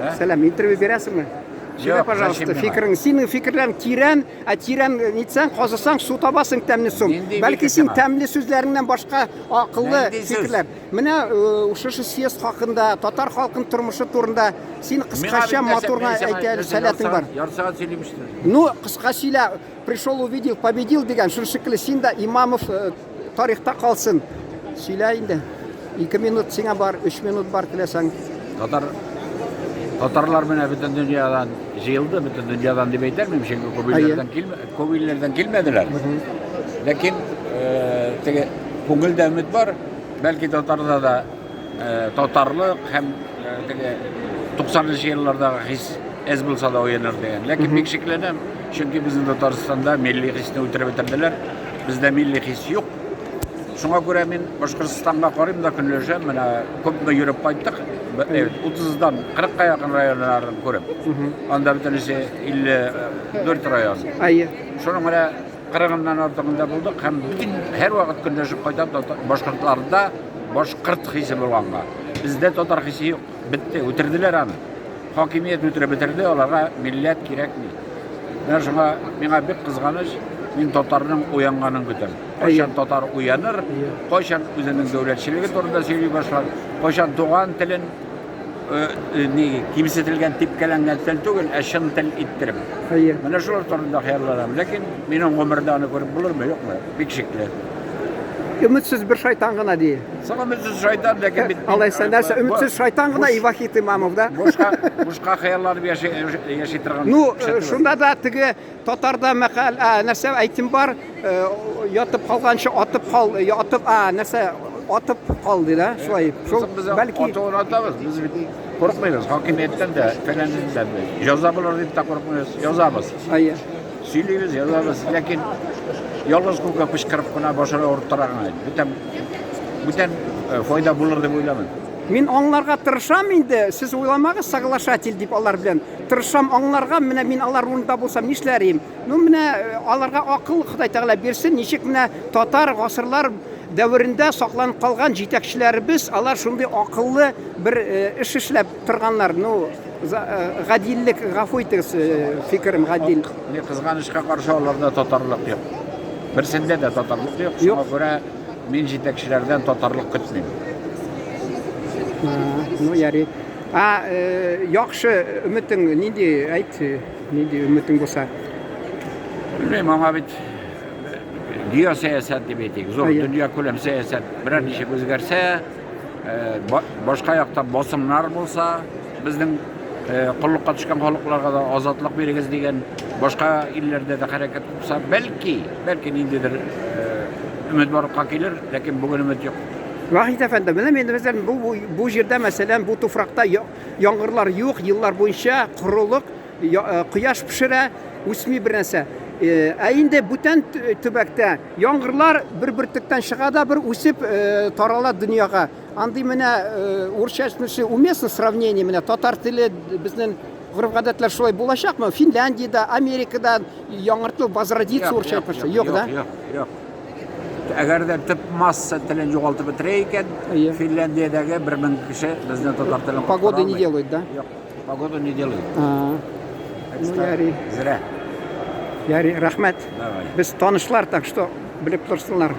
Ә? Сәлам, интервью бирәсеңме? Сөйлә, Юк, пожалуйста, зачем миңа? фикерең. Синең фикерләрең тирән, ә тирән нитсәң, казысаң, су табасың тәмле су. Нинди Бәлки фикер син сиңа? тәмле сүзләреңнән башка акыллы Нинди сүз? фикерләр. Менә шушы съезд хакында, татар халкының тормышы турында син кыскача матур гына әйтә сәләтең бар. Ярты сәгать сөйлим что. Ну, кыска сөйлә, пришел, увидел, победил дигән, шул шикелле син дә Имамов тарихта калсын. Сөйлә инде. 2 минут сиңа бар, 3 минут бар теләсәң. Татар татарлар менә бөтен дөньядан җыелды, бөтен дөньядан дип әйтәлмим, чөнки күп илләрдән килмә, күп илләрдән килмәделәр. Ләкин теге күңелдә өмет бар, бәлки татарда да татарлык һәм теге 90 еллардагы хис әз булса да уяныр дигән. Ләкин бик шикләнәм, чөнки безнең Татарстанда милли хисне үтереп бетерделәр. Бездә милли хис юк. Шуңа күрә мин Башкортстанга карыйм да көнләшәм. Менә күпме йөреп кайттык. 30-дан 40-ка якын районнарын күреп. Анда бөтенесе 54 район. Әйе. Шуның менә 40-ыннан артыгында булдык һәм бөтен һәрвакыт көнләшеп кайтам башкортларда башкорт хисе булганга. Бездә татар хисе юк. Бетте, үтерделәр аны. Хакимият үтереп бетерде, аларга милләт кирәкми. Менә шуңа миңа бик кызганыч, мин татарның уянганын көтәм. Кайчан татар уяныр, кайчан үзенең дәүләтчелеге турында сөйли башлар, кайчан туган телен ни кимсетелгән, типкәләнгән тел түгел, ә чын тел иттереп. Менә шулар турында хыялланам. Ләкин минем гомердә аны күреп булырмы, юкмы? Бик шикле. Өметсез бер шайтан гына ди. Соң өметсез шайтан, ләкин бит Алайса нәрсә, өметсез шайтан гына и Вахит Имамов, да? Бушка, бушка хыялланып яши, яши торган. Ну, шунда да теге татарда мәкаль, нәрсә әйтем бар, ятып калганчы атып кал, атып, нәрсә, атып кал ди, да? Шулай. Шул бәлки атуын атабыз, без бит курыкмыйбыз, хакимияттән дә, фәләннән дә. Яза булыр дип тә курыкмыйбыз, язабыз. Әйе. Сөйлибез, язабыз, ләкин ялгыз күккә кычкырып кына башын авырттыра гына. Бүтән, бүтән файда булыр дип уйламыйм. Мин аңларга тырышам инде, сез уйламагыз соглашатель дип алар белән. Тырышам аңларга, менә мин алар урынында булсам нишләр идем? Ну менә аларга акыл Ходай Тәгалә бирсен, ничек менә татар гасырлар дәверендә сакланып калган җитәкчеләребез, алар шундый акыллы бер эш эшләп торганнар. Ну, гадиллек, гафу итегез, фикерем гадил. Ни кызганычка каршы аларда татарлык юк. Берсендә дә татарлык юк. Шуңа күрә мин җитәкчеләрдән татарлык көтмим. Ну, ярый. А яхшы өметең нинди, әйт, нинди өметең булса? Белмим, аңа бит геосәясәт дип әйтик, зур дөнья күләм сәясәт берәр ничек үзгәрсә, башка якта басымнар булса, безнең коллыкка төшкән халыкларга да азатлык бирегез дигән башка илләрдә дә хәрәкәт булса, бәлки, бәлки ниндидер өмет барлыкка килер, ләкин бүген өмет юк. Вахит әфәнде, менә мин мәсәлән, бу, бу, бу җирдә, мәсәлән, бу туфракта яңгырлар юк, еллар буенча корылык, кояш пешерә, үсми бер нәрсә. Ә инде бүтән төбәктә яңгырлар бер бөртектән чыга да бер үсеп тарала дөньяга. Андый менә урысча әйтмешли уместно сравнение менә татар теле безнең гореф-гадәтләр шулай булачакмы? Финляндиядә, Америкада яңартылып возродиться урысча әйтмешли. Юк, да? Юк, юк. Әгәр дә төп масса телен югалтып бетерә икән, Финляндиядәге 1000 кеше безнең татар телен Погода не делает, да? Юк, погода не делает. Ну, ярый. Зря. Ярый, рәхмәт. Давай. Без танышлар, так что белеп торсыннар.